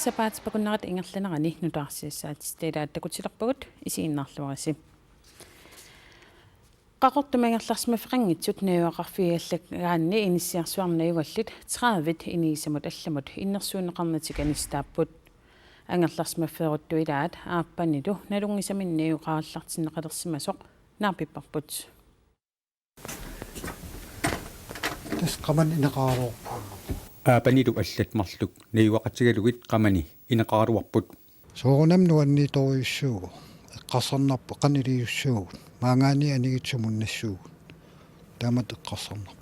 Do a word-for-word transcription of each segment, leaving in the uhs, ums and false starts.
Sapaatip akunnerata ingerlanerani nutaarsiassaatit taakku takutilerpagut, isiginnaarluarisi. Qaqortumi angerlarsimaffeqanngitsut najugaqarfigigallagaanni inissiarsuarneq najugallit tredive inigisamut allamut innersuunneqarnatik anisitaapput. Angerlarsimaffeeruttut ilaat aappanilu nalunngisaminni najugaqarallartinneqalersimasoq naapipparput. Tassa qamani ineqaraluarput. Aappanilu allat marluk najugaqatigalugit qamani ineqaraluarput. Soorunami nuanniitorujussuuvoq. Eqqarsarnarpoq qanoq iliussaagut. Maanngaanniit anigit sumunnassuugut. Taamatut eqqarsarnarpoq.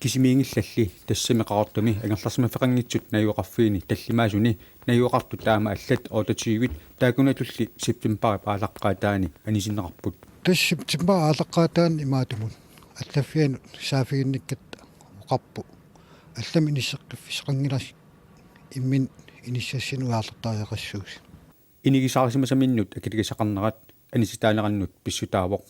Kisimiinngillalli tassami Qaqortumi angerlarsimaffeqanngitsut najugaqarfiini tallimaasuni najugaqartut taama allat otteogtyve taakkunatulli septembarip aallaqqaataani anisinneqarput. Tassa septembarip aallaqqaataani imaattumut allaffianut saaffiginnikkatta oqarpoq: Allamik inisseqqiffissaqanngilasi, imminut inissassinut aallartariaqassuusi. Inigisarisimasaminnut akiligasaqarnerat anisitaanerannut pissutaavoq.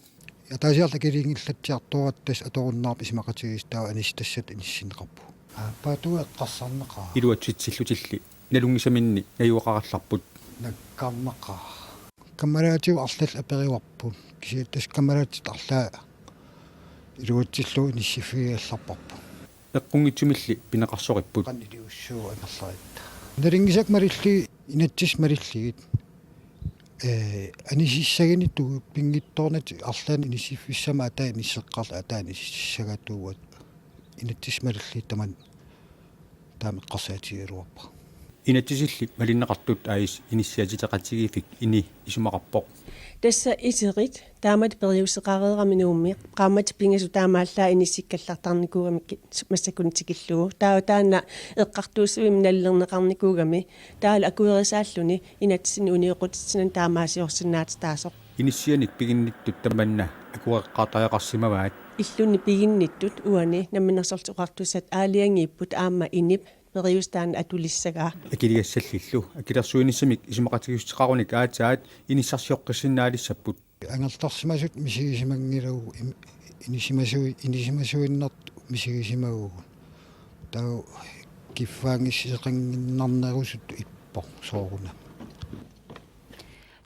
Ataasiarlu akiliinngillatsiartuaratta tassa atorunnaarpoq isumaqatigiissut taava anisitassat inissinneqarput. Aappaatut eqqarsarnaqaaq. Iluatsitsillutilli nalunngisaminni najugaqarallarput. Nakkarnaqaaq. Kammalaatigut arlallit aperivarput. Kisianni tassa kammalaatit arlaat iluatsillugu inissiffigigallarparput. Eqqunngitsumilli pineqarsoripput. Qanoq iliussaagut angerlaritta. Nalunngisakka malillugit, inatsisit malillugit. Ee, anisissagunik tupinngitsoornatik arlaannik inissiffissamik ataani inisseqqaarlugit ataani inississagatuuat. Inatsisit malillugit tamanna taama eqqarsaatigigaluarpara. Inatsisilli malinneqartut A/S Inissiatiteqatigiiffik INI isumaqarpoq. Tassa iserit taamatut periuseqareerami Nuummi qaammatit pingasut taamaallaat inissikkallartarnikuugamik massakkut tikillugu. Taava taanna eqqartuussivimmi nalilerneqarnikuugami taavalu akuerisaalluni inatsisinik unioqqutitsinani taamaasiorsinnaatitaasoq. Inissianik piginnittut tamanna akueqqaartariaqarsimavaat. Illunni piginnittut uani Namminersorlutik Oqartussat aalajangiipput aamma INI-p periuseq taanna atulissagaa. Akiligassallillu akilersuinissamik isumaqatigiissuteqarunik aatsaat inissarsioqqissinnaalissapput. Angerlarsimasut misigisimanngilagut im-, inissimasui-, inissisimasuinnartut misigisimagugut. Taava kiffaanngissuseqannginnarnerusut ippoq soorunami.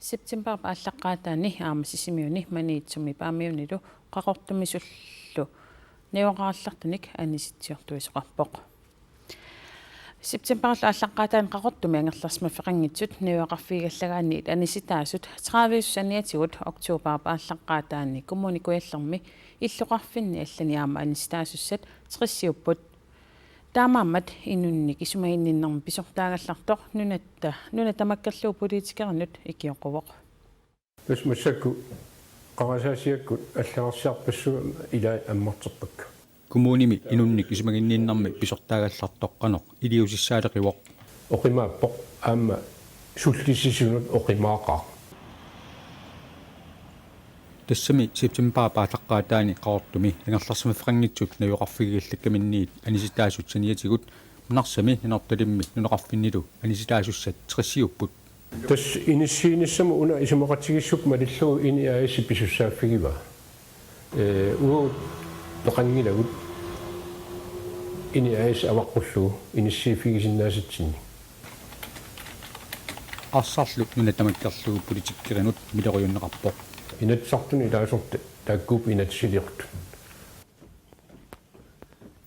Septembarip aallaqqaataani aamma Sisimiuni, Maniitsumi, Paamiunilu Qaqortumisullu najugaqarallartunik anisitsiortuisoqarpoq. Septembarip aallaqqaataani Qaqortumi angerlarsimaffeqanngitsut najugaqarfigigallagaanniit anisitaasut tredive saniatigut oktobarip aallaqqaataani Kommune Kujallermi illoqarfinni allani aamma anisitaasussat tresiupput. Taamaammat inunnik isumaginninnermik pisortaagallartoq nunatta, nuna tamakkerlugu politikerinut ikioqquvoq. Tassa massakkut qarasaasiakkut allagarsiarpassuit ilaat ammarterpakka. Kommunimi inunnik isumaginninnermik pisortaagallartoq qanoq iliuusissaaleqivoq. Oqimaappoq aamma sullisisunut oqimaaqaaq. Tassami septembarip aallaqqaataani Qaqortumi angerlarsimaffeqanngitsut najugaqarfigigallakkaminniit anisitaasut saniatigut Narsami, Nanortalimmi nunaqarfinnilu anisitaasussat tresiupput. Tassa inissiinissamut una isumaqatigiissukkut malillugu INI A/S pisussaaffigivaa. Ee, uagut peqanngilagut INI A/S avaqqullugu inissiiffigisinnaasatsinnut. Arsarlu nuna tamakkerlugu politikerinut miloriunneqarpoq. Inatsisartuni ilaasortat taakkuupput inatsisiliortut.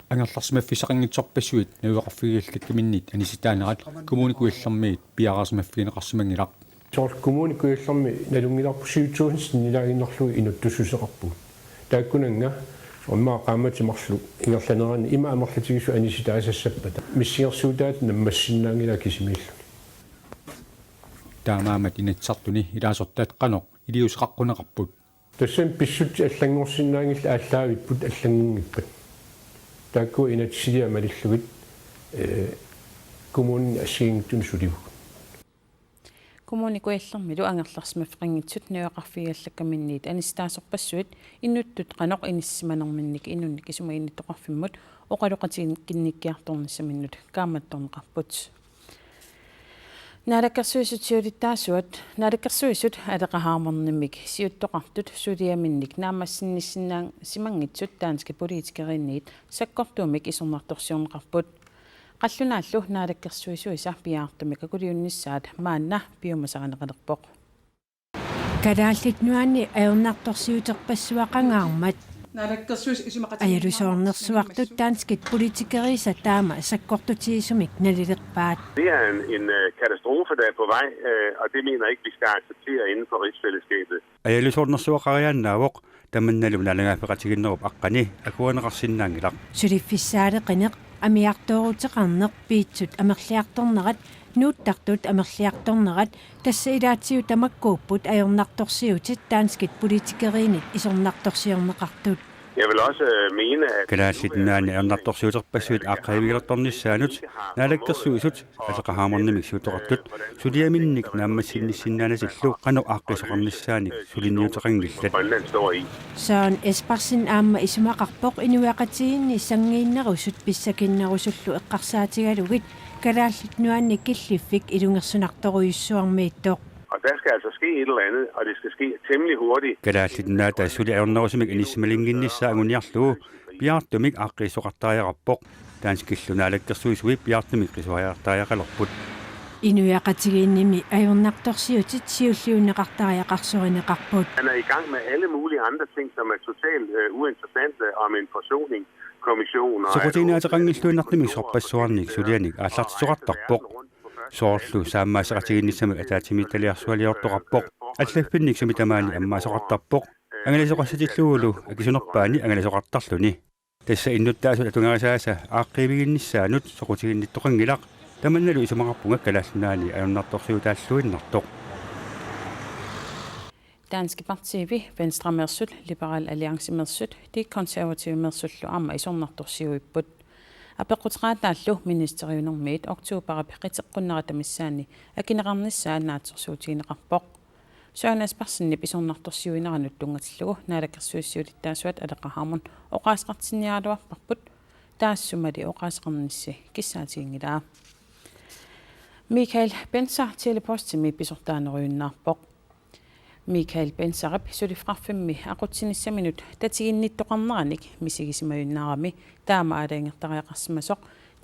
Angerlarsimaffissaqanngitsorpassuit najugaqarfigigallakkaminniit anisitaanerat Kommune Kujallermiit piareersimaffigineqarsimanngilaq. Soorlu Kommune Kujallermi nalunngilarput syv tusind sinnilaaginnarlugit inuttussuseqarpugut. Taakkunannga soorlu immaqa qaammatit marluk ingerlaneranni ima amerlatigisut anisitaasassappata missingersuutaat nammassinnaanngilaa kisimiilluni. Taamaammat Inatsisartuni ilaasortat qanoq iliuuseqaqquneqarput? Tassami pissutsit allanngorsinnaanngillat aallaavipput allanngunngippat. Taakkua inatsisiliai malillugit, ee, kommunini assigiinngitsunik sulivugut. Kommune Kujallermilu angerlarsimaffeqanngitsut najugaqarfigigallakkaminniit anisitaasorpassuit inuttut qanoq inissisimanerminnik inunnik isumaginnittoqarfimmut oqaloqatiginnikkiartornissaminnut kaammattorneqarput. Naalakkersuisut siulittaasuat, Naalakkersuisut Aleqa Hammondimik siuttoqartut suliaminnik naammassinnissinnaasimanngitsut danskit politikeriinniit sakkortuumik isornartorsiorneqarput. Qallunaallu naalakkersuisuisa piaartumik akuliunnissaat maanna piumasarineqalerpoq. Kalaallit Nunaanni ajornartorsiuterpassuaqangaarmat ajalusoornersuartut danskit politikeriisa taama sakkortutigisumik nalilerpaat. Det er en, en øh, katastrofe, der er på vej, øh, og det mener jeg ikke, vi skal acceptere inden for rigsfællesskabet. Ajalusoornersuaqariaannaavoq, tamannalu naalagaaffeqatigiinnerup aqqani akuerineqarsinnaanngilaq. Suliffissaaleqineq, amiartooruteqarneq, piitsut amerliartornerat, nuuttartut amerliartornerat, tassa ilaatigut tamakkuupput ajornartorsiutit danskit politikeriinniit isornartorsiorneqartut. Jeg vil også øh, mene, at Kalaallit Nunaanni ajornartorsiuterpassuit aaqqiivigilertornissaannut naalakkersuisut Aleqa Hammondimik siuttoqartut suliaminnik naammassinnissinnaanatillu qanoq aaqqiisoqarnissaanik suliniuteqanngillat. Grønland står i. Søren Espersen aamma isumaqarpoq inuiaqatigiinni sanngiinnerusut pissakinnerusullu eqqarsaatigalugit Kalaallit Nunaanni killiffik ilungersunartorujussuarmiittoq. Og der skal altså ske et eller andet, og det skal ske temmelig hurtigt. Kalaallit Nunaata suli ajornerusumik inissimalinnginnissaa anguniarlugu piaartumik aaqqiisoqartariaqarpoq. Danskillu naalakkersuisui piaartumik qisuariartariaqalerput. Inuiaqatigiinnimi ajornartorsiutit siulliunneqartariaqarsorineqarput. Han er i gang med alle mulige andre ting, som er totalt øh, uinteressante, om en forsoning, kommission og Soqutiginaateqanngilluinnartumik sorpassuarnik sulianik aallartitsisoqartarpoq. Soorlu saammaasseqatigiinnissamut ataatsimiititaliarsualiortoqarpoq. Allaffinnik sumi tamaani ammaasoqartarpoq. Angalasoqassatillugulu akisunerpaani angalasoqartarluni. Tassa innuttaasut atugarisaasa aaqqiiviginnissaannut soqutiginnittoqanngilaq, tamannalu isumaqarpunga Kalaallit Nunaanni ajornartorsiutaalluinnartoq. Danske Partiivi Venstremeersut, Liberal Alliancemeersut, De Konservativemeersullu aamma isornartorsiuipput. Apeqquteqaataallu ministeriunermiit oktoberip qiteqqunnerata missaanni akineqarnissaa naatsorsuutigineqarpoq. Søren Espersenip isornartorsiuineranut tunngatillugu naalakkersuisut siulittaasuat Aleqa Hammond oqaaseqartinniaraluarparput, taassumali oqaaseqarnissi kissaatiginngilaa. Michael Bentzer Tele-Postimi pisortaanerujunnaarpoq. Michael Bentzerip suliffeqarfimmi aqutsinissaminut tatiginnittoqarneranik misigisimajunnaarami taama aalajangertariaqarsimasoq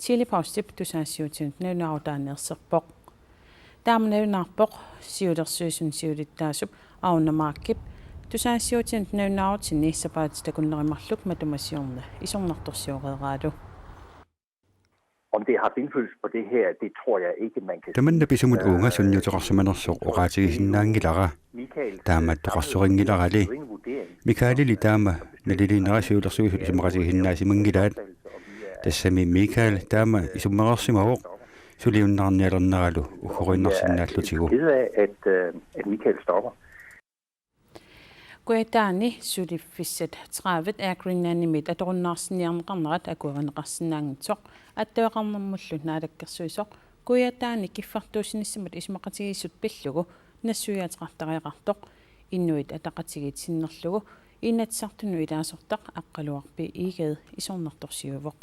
Tele-Postip tusagassiuutinut nalunaarutaani erserpoq. Taama nalunaarpoq siulersuisuni siulittaasup Auna Markip tusagassiuutinut nalunaarutini sapaatip-akunneri marluk matuma siorna isornartorsioreeraalu. Om det har haft indflydelse på det her, det tror jeg ikke, man kan Tamanna pisumut uunga sunniuteqarsimanersoq oqaatigisinnaanngilara. Taamaattoqarsorinngilarali. Michaelili taama naliliinera siulersuisut isumaqatigisinnaasimanngillat. Tassami Michael taama isummereersimavoq, suliunnaarnialerneralu uggoriinnarsinnaallutigu. Ked af, at, øh, at Michael stopper. Kujataani suliffissat tredive Air Greenlandimiit atorunnaarsinniarneqarnerat akuerineqarsinnaanngitsoq attaveqarnermullu naalakkersuisoq Kujataani kiffartuussinissamut isumaqatigiissut pillugu nassuiaateqartariaqartoq Inuit Ataqatigiit sinnerlugu Inatsisartunut ilaasortaq Aqqaluaq B. Egede isornartorsiuivoq.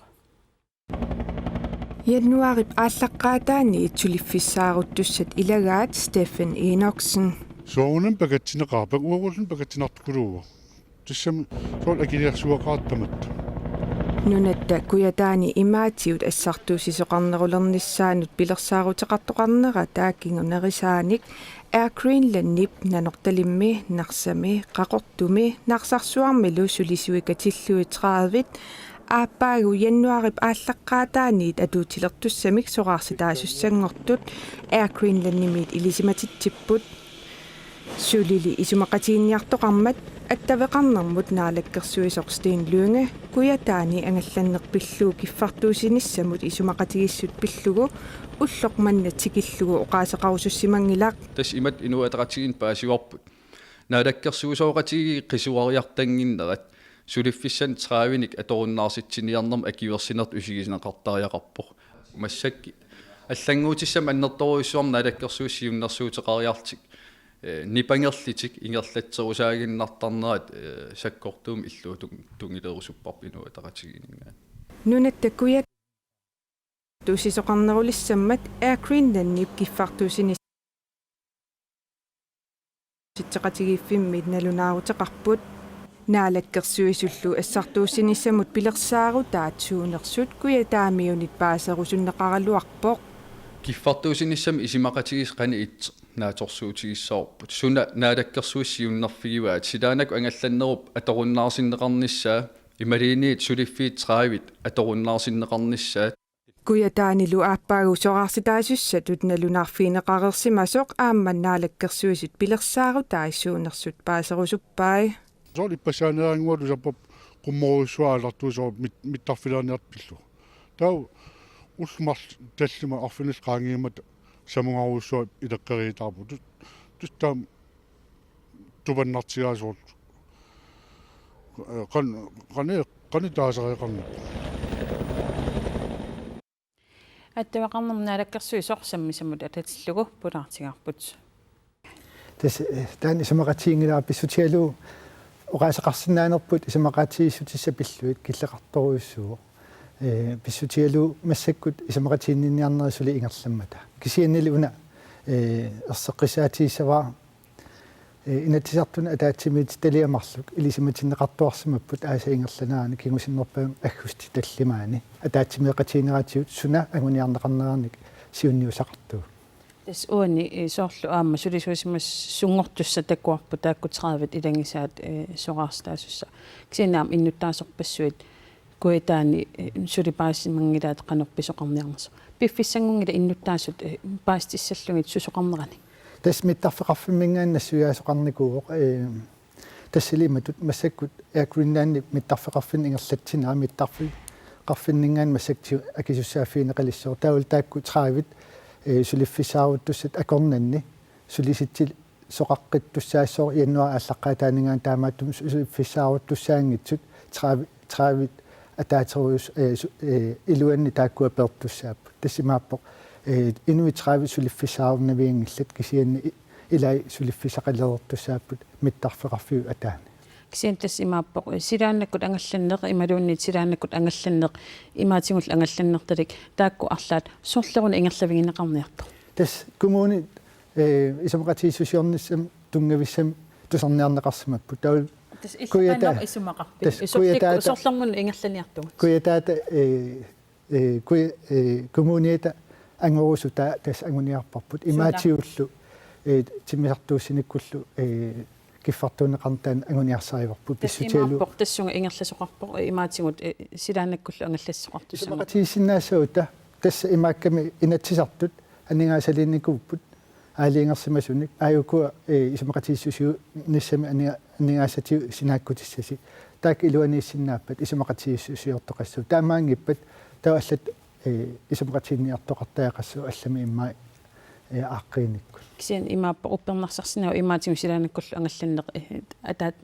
Januaarip aallaqqaataaniit suliffissaaruttussat ilagaat Steffen Enoksen. Soorunami pakatsineqarpat, uagutsinnut pakatsinartukuluuvoq. Tassami soorlu akiliarsuaqaat tamatta. Nunatta Kujataani imaatigut assartuussisoqarnerulernissaanut pilersaaruteqartoqarnera taava kingunerisaanik Air Greenlandip Nanortalimmi, Narsami, Qaqortumi, Narsarsuarmilu sulisuit katillugit tredive aappaagu januaarip aallaqqaataaniit atuutilertussamik soraarsitaasussanngortut Air Greenlandimiit ilisimatitsipput. Sulili isumaqatiginninniartoqarmat attaveqarnermut naalakkersuisoq Sten Lynge Kujataani angallanneq pillugu kiffartuussinissamut isumaqatigiissut pillugu ulloq manna tikillugu oqaaseqarusussimanngilaq. Tassa imatut Inuit Ataqatigiinni paasivarput: naalakkersuisooqatigiit qisuariartannginnerat suliffissanik tredivenik atorunnaarsitsiniarnermut akuersinertut isigineqartariaqarpoq. Massakkut allannguutissamik annertoorujussuarmik naalakkersuisut siunnersuuteqariarlutik, eh, nipangerlutik ingerlatserusaaginnartarnerat, eh, sakkortuumik illuatungilerusupparput Inuit Ataqatigiinninngaanniit. Nunatta Kujat- Matusisisoqarnerulissammat Air Greenlandip kiffartuussinis- sitseqatigiiffimmit nalunaaruteqarput. Naalakkersuisullu assartuussinissamut pilersaarutaat suunersut Kujataamiunit paaserusunneqaraluarpoq. Kiffartuussinissamut isumaqatigiissut qanoq ittoq naatsorsuutigissavarput? Suna Naalakkersuisut siunnerfigivaat? Silaannakkut angallannerup atorunnaarsinneqarnissaa imaluunniit suliffiit tredive atorunnaarsinneqarnissaat? Kujataanilu aappaagu soraarsitaasussatut nalunaarfigineqareersimasoq aamma Naalakkersuisut pilersaarutai suunersut paaserusuppai. Soorlu ippassaaneeraanngualu sapaatip qummorujussuaq aallartuusoq mit-, mittarfiliarniartut pillugu. Taava ullut marluk tallimat arfineq-marluk qaangiummata samungarujussuaq ileqqeriitaarpoq. Tus-, tassa taama tupannartigaa soorlu. Qan-, qani-, qanoq taasareeqarnerput. Attaveqarnermut naalakkersuisoq sammisamut atatillugu pulaartigaarput. Tassa, eh, taanna isumaqatiginngilara, pissutigalugu oqaaseqarsinnaanerput isumaqatigiissutissat pillugit killeqartorujussuuvoq. Eh, pissutigalugu massakkut isumaqatiginninniarnerit suli ingerlammata. Kisiannili una, eh, erseqqissaatigissavara, eh, Inatsisartuni ataatsimiititaliat marluk ilisimatinneqartuarsimapput aasap ingerlanerani kingusinnerpaamik aggustip tallimaani ataatsimeeqatigineratigut suna anguniarneqarneranik siunniussaqartugut. Tassa uani, eh, soorlu aamma sulisuusimassunngortussat takuarput taakku tredive ilagisaat, eh, soraarsitaasussat. Kisianni aamma innuttaasorpassuit Kujataani, eh, suli paasimanngilaat qanoq pisoqarniarnersoq. Piffissanngunngilaq innuttaasut, eh, paasitissallugit susoqarneranik? Tassa mittarfeqarfimminngaanniit nassuiaasoqarnikuuvoq, eh, tassali imatut massakkut Air Greenlandip mittarfeqarfinni ingerlatsineq mittarfeqarfinninngaanniit massakkut akisussaaffigineqalissaaq. Taavalu taakku tredive, eh, suliffissaaruttussat akornanni sulisitsi- soqaqqittussaassooq januaarip aallaqqaataaninngaanniit, taamaattumik suliffissaaruttussaanngitsut tredive, tredive ataaserujussuu, eh, su-, eh, iluanni taakkua peertussaapput. Tassa imaappoq, eh, inuit tredive suliffissaarunnavianngillat, kisianni i-, ilai suliffissaqalereertussaapput mittarfeqarfiup ataani. Kisianni tassa imaappoq, eh, silaannakkut angallanneq imaluunniit silaannakkut angallanneq imaatigullu angallannertalik taakku arlaat sorleq-una ingerlavigineqarniartoq? Tassa kommunit, eh, isumaqatigiissusiornissamut tunngavissami tusarniarneqarsimapput. Taava tassa Kujata-, illit qanoq isumaqarpit? Tassa Sorlik-, Kujataata-, sorlermut ingerlaniartugut. Kujataata, eh, eh, Kuja-, eh, kommuniata angorusutaa tassa anguniarparput. Suna? Imaatigullu, eh, timmisartuussinikkullu, eh, kiffartuunneqarneq taanna anguniarsarivarput. Tassa pissutigalugu imaappoq tassunga ingerlasoqarpoq, eh, imaatigut, eh, silaannakkullu angallasoqartussaammat. Isumaqatigiissinnaassagutsigu tassa imaakkami Inatsisartut aningaasaliinnikuupput aalajangersimasunik, aajuku, eh, isumaqatigiissusiornissami aninga-, aningaasatigut sinaakkutissasi. Taakku iluaniissinnaappat isumaqatigiissusiortoqassaaq. Taamaanngippat taava allat, eh, isumaqatiginninniartoqartariaqassaaq allamik immaqa, eh, aaqqiinikkut. Kisianni imaappoq uppernarsarsinnaavugut imaatigut silaannakkullu angallanneq, eh, ataat,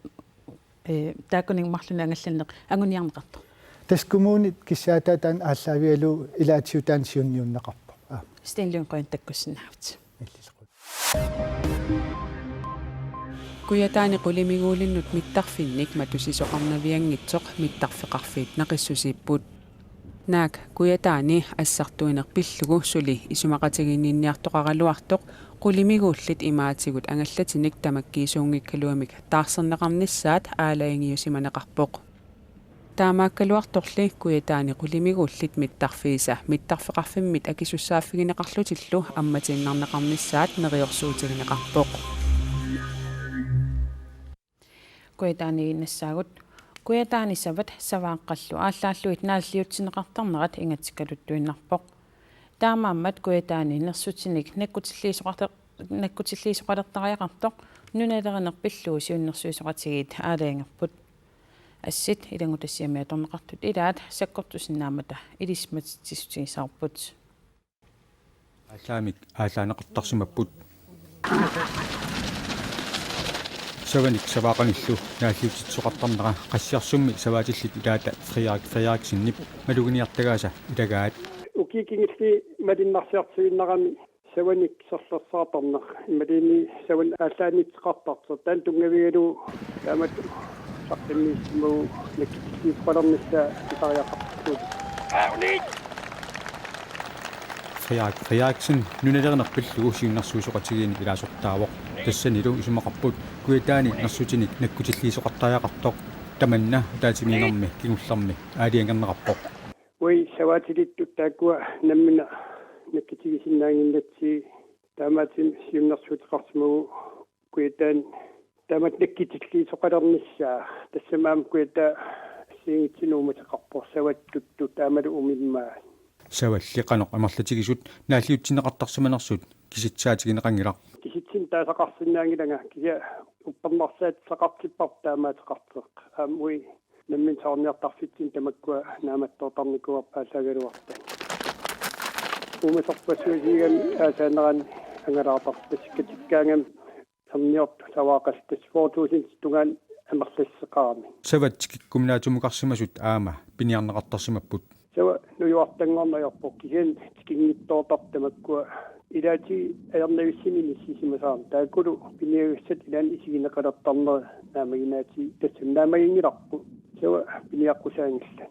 eh, taakkunannga marlunnik angallanneq anguniarneqartoq. Tassa kommunit kissaataat taanna aallaavigalugu ilaatigut taanna siunniunneqarpoq. Aap. Sten Lynge, qujanaq takkussinnaavutit. Illillu qujanaq. Kujataani qulimiguulinnut mittarfinnik matusisoqarnavianngitsoq mittarfeqarfiit naqissusiipput. Naak Kujataani assartuineq pillugu suli isumaqatiginninniartoqaraluartoq qulimiguullit imaatigut angallatinik tamakkiisuunngikkaluamik taarserneqarnissaat aalajangiusimaneqarpoq. Taamaakkaluartorli Kujataani qulimiguullit mittarfiisa mittarfeqarfimmit akisussaaffigineqarlutillu ammatiinnarneqarnissaat neriorsuutigineqarpoq. Kujataani nassaagut. Kujataani savat savaaqqallu aallaallugit naalliutsinneqartarnerat ingatsikkaluttuinnarpoq. Taamaammat Kujataani nersutinik nakkutilliisoqarta-, nakkutilliisoqalertariaqartoq nunalerineq pillugu siunnersuisoqatigiit aalajangerput. Assit ilanngutassiami atorneqartut ilaat sakkortusinnaammata ilisimatitsissutigissavarput. Aallaamik aallaaneqartarsimapput. Savanik savaaqqanillu naalliutsitsisoqartarnera Qassiarsummi savaatillit ilaata Frederik Frederiksenip maluginiartagaasa ilagaat. Ukioq kingulleq malunnarsiartuinnarami savanik sorlersaartarneq imaluunniit savat aallaaniittoqartartoq, taanna tunngavigalugu taamatut saqqummiussimagunik nakkutilliisoqalernissaa pisariaqarpugut. Arnit! Frederik Frederiksen nunalerineq pillugu siunnersuisoqatigiinni ilaasortaavoq. Tassanilu isumaqarput Kujataani nersutinik nakkutilliisoqartariaqartoq tamanna ataatsimiinnermi kingullermi aalajangerneqarpoq. Ui, savaatilittut taakkua nammineq nakkutigisinnaannginnatsigit, taamaattumik siunnersuuteqarsimavugut Kujataani taamatut nakkutilliisoqalernissaa. Tassami aamma Kujataa assigiinngitsunik uumateqarpoq, savat tuttut aammalu umimmaat. Savalli qanoq amerlatigisut naalliutsinneqartarsimanersut kisitsaatigineqanngilaq. Kisitsisit taasaqarsinnaanngilanga, kisianni uppernarsaassaqartipparput taamaateqartoq. Aamma ui nammineq soorunniartarfitsinnut tamakkua naammattoortarnikuuarput aallagaluartut. Uumasorpassuit siigami aasaanerani angalaartarput, katikkaangami erniortut savaaqaltut, fyrre tusind tungaanut amerlassuseqarami. Savat tikikkuminaatsumukarsimasut aamma piniarneqartarsimapput. Sava nujuartanngorneq ajorpoq, kisianni tikinngitsoortartut tamakkua ilaatigut ajornavissunik inissisimasarami. Taakkulu piniagassat ilaanni isigineqalertarnerat naammaginaatigit, tassami naammaginngilarput. Sava piniaqqusaanngillat.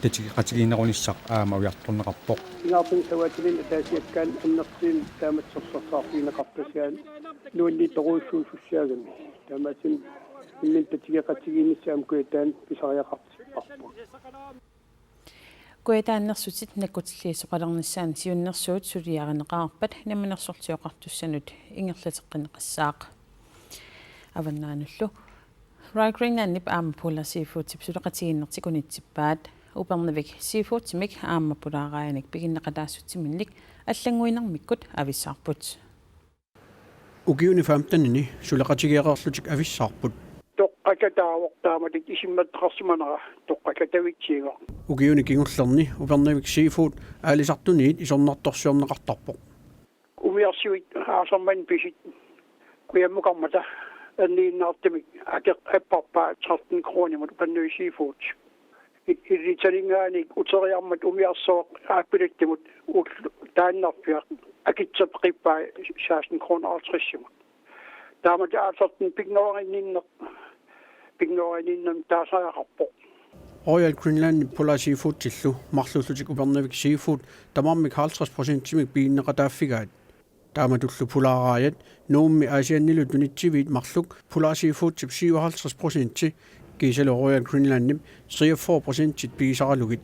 Tatigeqatigiinnerunissaq aamma ujartorneqarpoq. Pingaartumik savaatilinnik ataasiakkaanut annertuumik taamatut sorsorsaarfigineqartussaavoq, nuannitorujussuusussaagami. Taamaattumik imminut tatigeqatigiinnissaa aamma Kujataani pisariaqartipparput. Kujataani nersutit nakkutilliisoqalernissaanni siunnersuut suliarineqarpat Namminersorlutik Oqartussanut ingerlateqqinneqassaaq. Avannaanullu Royal Greenlandip aamma Polar Seafoodip suleqatigiinnertik unitsippaat. Upernavik Seafoodimik aamma pulaaraajanik piginneqataassutsiminnik allannguinermikkut avissaarput. Ukiuni femtenini suleqatigeereerlutik avissaarput. Toqqakataavoq taamatut isummertaqarsimanera, toqqakatavitsiivoq. Ukiuni kingullerni Upernavik Seafood aalisartuniit isornartorsiorneqartarpoq. Umiarsuit aasarmani pisut kujammukarmata erniinnaartumik akeqqipparpaa tretten kronimut Upernavik Seafood. I-, ilitsalingaaniik uteriarmat umiarsuaq aappilattumut ulloq taannarpiaq akitseqqippai seksten kroner halvtredsimut. Taamatut aalisartuni pinngoriinninneq, pinngoriinninnermik taasariaqarpoq. Royal Greenlandip Polar Seafoodillu marluullutik Upernavik Seafood tamarmik halvtreds procentimik piginneqataaffigaat. Taamatullu pulaaraajat Nuummi Aasiannilu tunitsiviit marluk Polar Seafoodip syvoghalvtreds procenti kiisalu Royal Greenlandip treogfyrre procentit pigisaralugit.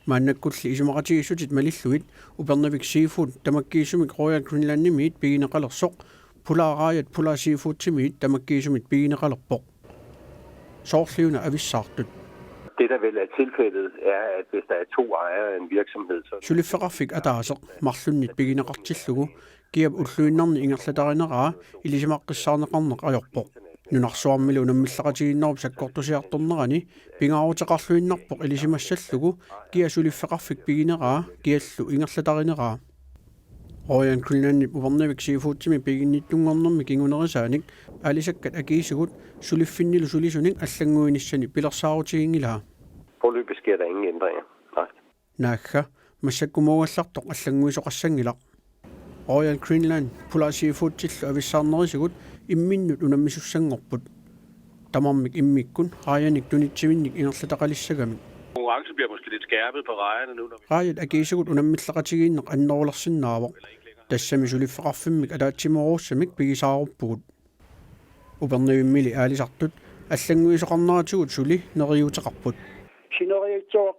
Maannakkulli isumaqatigiissutit malillugit Upernavik Seafood tamakkiisumik Royal Greenlandimiit pigineqalersoq, pulaaraajat Polar Seafoodimiit tamakkiisumit pigineqalerpoq. Soorliuna avissaartut. Det, der vel er tilfældet, er, at hvis der er to ejere af en virksomhed, så... Suliffeqarfik ataaseq marlunnit pigineqartillugu kiap ulluinnarni ingerlatarineraa ilisimaqqissaarneqarneq ajorpoq. Nunarsuarmilu unammilleqatigiinnerup sakkortusiartornerani pingaaruteqarluinnarpoq ilisimassallugu kia suliffeqarfik pigineraa kiallu ingerlatarineraa. Royal Greenlandip Upernavik Seafoodimi piginnittunngornermi kingunerisaanik aalisakkat akiisugut suliffinnilu sulisunik allannguinissani pilersaarutiginngilaa. Foreløbig sker der ingen ændringer. Nej. Naagga massakkumuugallartoq allannguisoqassanngilaq. Royal Greenland Polar Seafoodillu avissaarnerisigut imminnut unammisussanngorput. Tamarmik immikkut raajanik tunitsivinnik ingerlataqalissagamik. Konkurrence bliver måske lidt skærpet på rejerne nu, når vi... Raajat akiisugut unammilleqatigiinneq annerulersinnaavoq. Tassami suliffeqarfimmik ataatsimoorussamik pigisaaruppugut. Upernavimmili aalisartut allannguisoqarneratigut suli neriuuteqarput. Sineriatsuaq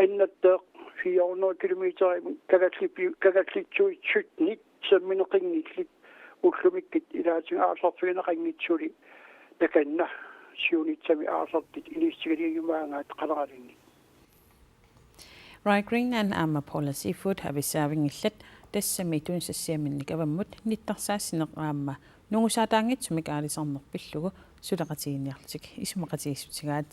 annatteq fire hundrede kilometer kagallippi-, kagallitsuit syttenit sammineqanngillat, ullumikkut ilaatigut aalisarfigineqanngitsut suli takanna siunissami aalisartut inissigaleriumaagaat qaleralunni. Royal Greenland aamma Polar Seafood avissaavinngillat, tassami tunisassiaminnik avammut nittarsaassineq aamma nungusaataanngitsumik aalisarneq pillugu suleqatigiinniarlutik isumaqatigiissutigaat.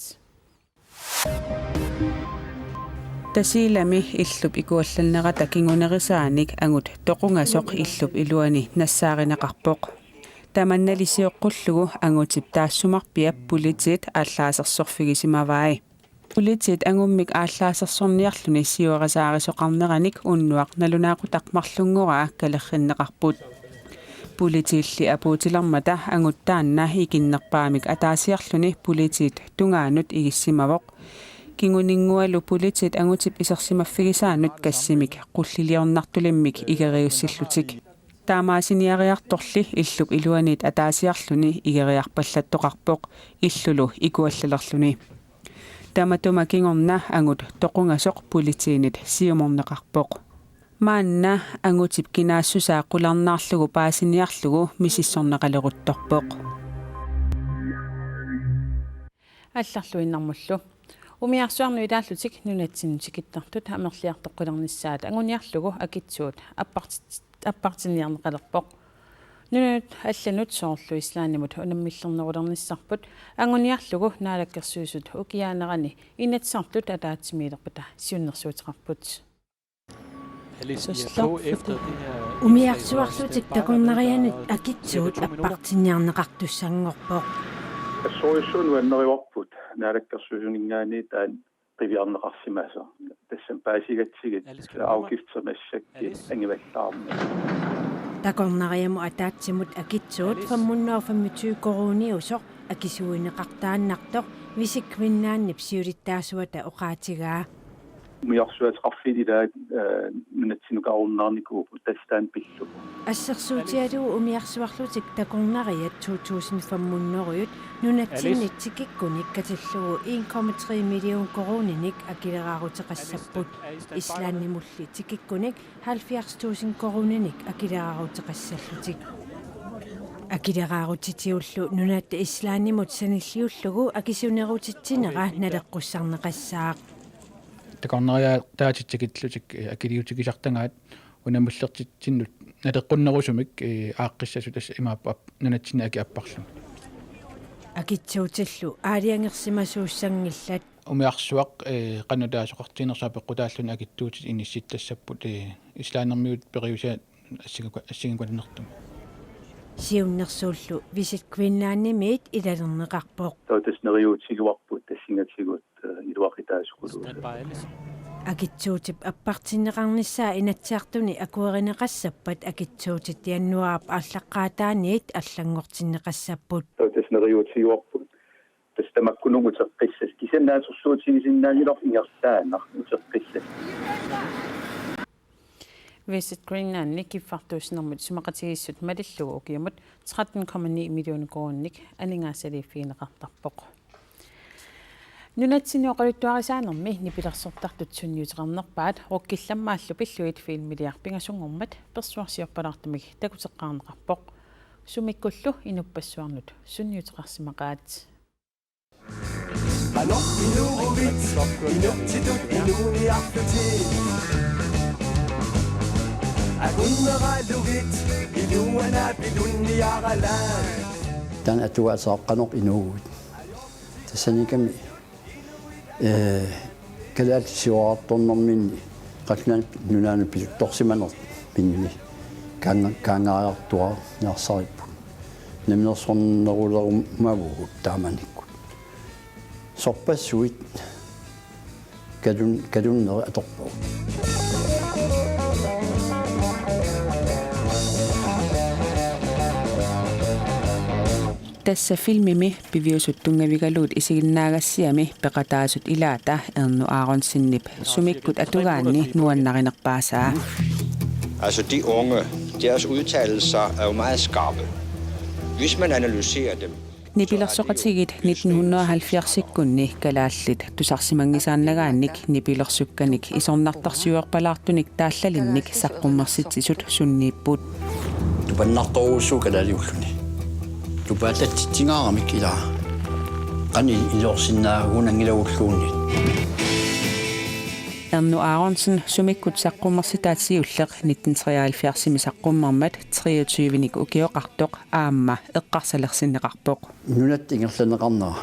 Tasiilami illup ikuallannerata kingunerisaanik angut toqungasoq illup iluani nassaarineqarpoq. Tamannali sioqqullugu angutip taassumarpiap politiit aallaasersorfigisimavai. Politiit angummik aallaasersorniarluni siuarisaarisoqarneranik unnuaq nalunaaqutaq marlunngoraa kalerrinneqarput. Politiilli apuutilermata angut taanna ikinnerpaamik ataasiarluni politiit tungaanut igissimavoq. Kinguninngualu politiit angutip isersimaffigisaanut gassimik qulliliornartulimmik igeriussillutik. Taamaasiniariartorli illup iluaniit ataasiarluni igeriarpallattoqarpoq illulu ikuallalerluni. Tamatuma kingorna angut toqungasoq politiinit siumorneqarpoq. Maanna angutip kinaassusaa qularnaarlugu paasiniarlugu misissorneqaleruttorpoq. Allarluinnarmullu. Umiarsuarnut ilaallutik nunatsinnut tikittartut amerliartoqqilernissaat anguniarlugu akitsuut appartit-, appartinniarneqalerpoq. Nunanut allanut soorlu Islandimut unammillernerulernissarput anguniarlugu Naalakkersuisut ukiaanerani Inatsisartut ataatsimiilerpata siunnersuuteqarput. Umiarsuarlutik takornarianit akitsuut appartinniarneqartussanngorpoq. Assorujussuaq nuannerivarput Naalakkersuisuninngaanniit taanna qiviarneqarsimasoq. Tassami paasigatsigit afgiftit massakkut angivallaarneq. Takornariamut ataatsimut akitsuut fem hundrede og femogtyve koruuniusoq akisuuineqartaannartoq Visit Greenlandip siulittaasuata oqaatigaa. Umiarsuateqarfiit ilaat, eh, nunatsinnukaarunnarnikuupput, tassa taanna pillugu. Assersuutigalugu umiarsuarlutik takornariat to tusind fem hundrede nunatsinni tikikkunik katillugu en komma tre million koruuninik akileraaruteqassapput. Islandimulli tikikkunik halvfjerds tusind koruuninik akileraaruteqassallutik. Akileraarutitiullu nunatta Islandimut sanilliullugu akisunerutitsinera naleqqussarneqassaaq. Takornariataatitsikkillutik, eh, akiliutigisartagaat unammillertitsinnut naleqqunnerusumik, eh, aaqqissasut tassa imaappoq ap-, nunatsinni akit apparlugit. Akitsuutillu aalajangersimasuussanngillat. Umiarsuaq, eh, qanoq taasoqartiginersoq apeqqutaalluni akitsuutit inissittassapput, eh, Islandimiut periusiat assingi-, assingikunnertumik. Siunnersuullu Visit Greenlandimiit ilalerneqarpoq. Taava tassa neriuutigivarput tassingatigut, eh, iluaqutaasukuluusoq. Akitsuutip appartinneqarnissaa Inatsisartuni akuerineqassappat akitsuutit januaarip aallaqqaataaniit allanngortinneqassapput. Taava tassa neriuutigivarput. Tassa tamakkununnga uteqqissasoq. Kisianni naatsorsuutigisinnaanngilarput ingerlaannaq uteqqissasoq. Visit Greenlandi kiffartuussinermut isumaqatigiissut malillugu ukiumut tretten komma ni millioner koruuninik aningaasaliiffigineqartarpoq. Nunatsinni oqaluttuarisaanermi nipilersortartut sunniuteqarnerpaat Rukkillammaallu pillugit filmiliaq pingasunngormat persuarsiorpalaartumik takuteqqaarneqarpoq. Sumikkullu inuppassuarnut sunniuteqarsimaqaat. Qanoq inuuvit, inuktitut inuuniarlutit. Akunneraalugit, inuanaapitunniaralaat. Taanna atugaassaaq qanoq inuuvit. Tassaniikkami, eh, kalaallit siuarartornerminni Qallunaat Nunaannut pisuttorsimanerminni kaanga-, kaangariartuaarniarsaripput. Namminersornerulerumavugut taamanikkut. Sorpassuit kalun-, kalunneri atorpagut. Tassa filmimi piviusut tunngavigalugit isiginnaagassiami peqataasut ilaata Ernu Aronsenip sumikkut atugaanni nuannarinerpaasaa. Altså, de unge, deres udtalelser er jo meget skarpe. Hvis man analyserer dem, Nipilersoqatigiit nitten hundrede og halvfjerds-ikkunni kalaallit tusarsimanngisaannagaannik nipilersukkanik isornartorsiuerpalaartunik taallalinnik saqqummersitsisut sunniipput. Tupannartorujussuuvoq kalaaliulluni. Tupaallatsitsingaaramik ilaa. Qanoq iliorsinnaagunanngilagulluunniit. Ernu Aronsen sumikkut saqqummersitaat siulleq nitten treoghalvfjerdsimi saqqummermat treogtyvenik ukioqartoq aamma eqqarsalersinneqarpoq. Nunatta ingerlanneqarnera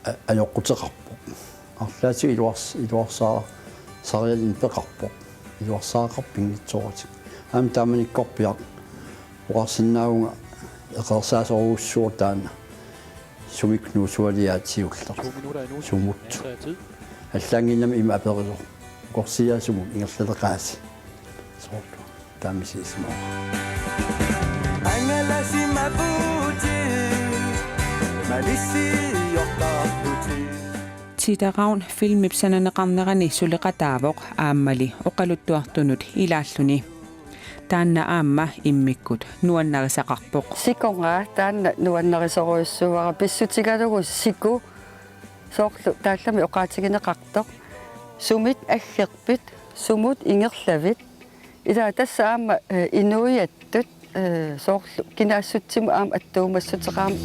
a-, ajoquteqarpoq. Arlaatigut iluars-, iluarsaa-, sarialin peqarpoq. Iluarsaaqarpoq pinngitsooratik. Aamma taamanikkorpiaq oqarsinnaavunga eqeersaasorujussuuvoq taanna. Sumik nuusualiaat siulleq. Sumut. Allaanngimmat ima aperivoq. Ukorsiaa sumut ingerlaleqaasi. Soorlu. Taamisisimavara. Angalasimavutit, malissiortarputit. Tita Ravn filmip sananeqarnerani suleqataavoq aammali oqaluttuartunut ilaalluni. Taanna aamma immikkut nuannarisaqarpoq. Sikunga taanna nuannarisorujussuuara, pissutigalugu siku, soorlu taallami oqaatigineqartoq: sumit aggerpit, sumut ingerlavit? Ila tassa aamma, eh, inuiattut, eh, soorlu kinaassutsimut aamma attuumassuteqarami.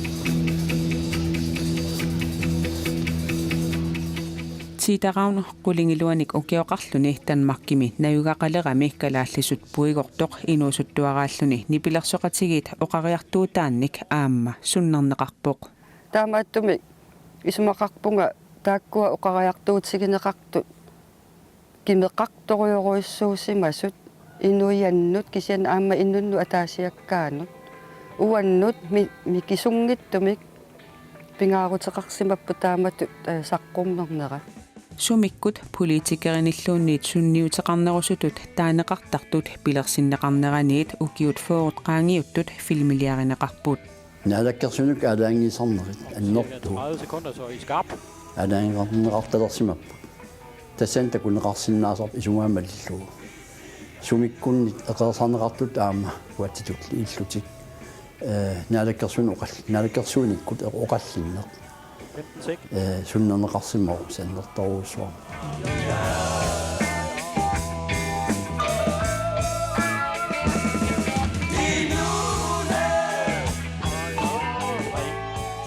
Tita Ravn qulingiluanik ukioqarluni Danmarkimi najugaqalerami kalaallisut puigortoq inuusuttuaraalluni nipilersoqatigiit oqariartuutaannik aamma sunnerneqarpoq. Taamaattumik isumaqarpunga taakkua oqariartuutigineqartut kimeqartorujorujussuusimasut inuiannut kisianni aamma inunnut ataasiakkaanut. Uannut mi-, mikisunngitsumik pingaaruteqarsimapput taamatut, eh, saqqummernera. Sumikkut politikerinilluunniit sunniuteqarnerusutut taaneqartartut pilersinneqarneraniit ukiut fyrret qaangiuttut filmiliarineqarput. Naalakkersuinermut aalajangiisarnerit annertuut. tredive sekunder, så I skarp. Aalajangeqartalersimapput. Tassani takuneqarsinnaasarpoq isumaga malillugu. Sumikkunnit eqeersarneqartut aamma uatsitut illutik. Eh, naalakkersuin oqall-, naalakkersuinikkut oqallinneq. femten sek. Eh, sunnerneqarsimavoq sannertorujussuarmik.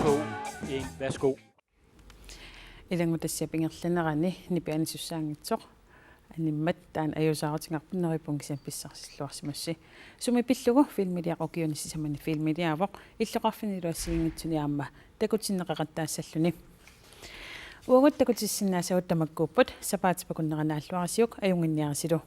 To, en, værsgo. Ilanngutassiap ingerlanerani nipi anisussaanngitsoq animmat taanna ajuusaarutinngarpoq, neriuppunga kisianni pissarsilluarsimassi. Sumi pillugu filmiliaq ukiuni sisamani filmiliaavoq, illoqarfinnilu assigiinngitsuni aamma takutinneqaqattaassalluni. Uagut takutissinnaasagut tamakkuupput, sapaatip-akunnera naalluarisiuk ajunnginniarisilu.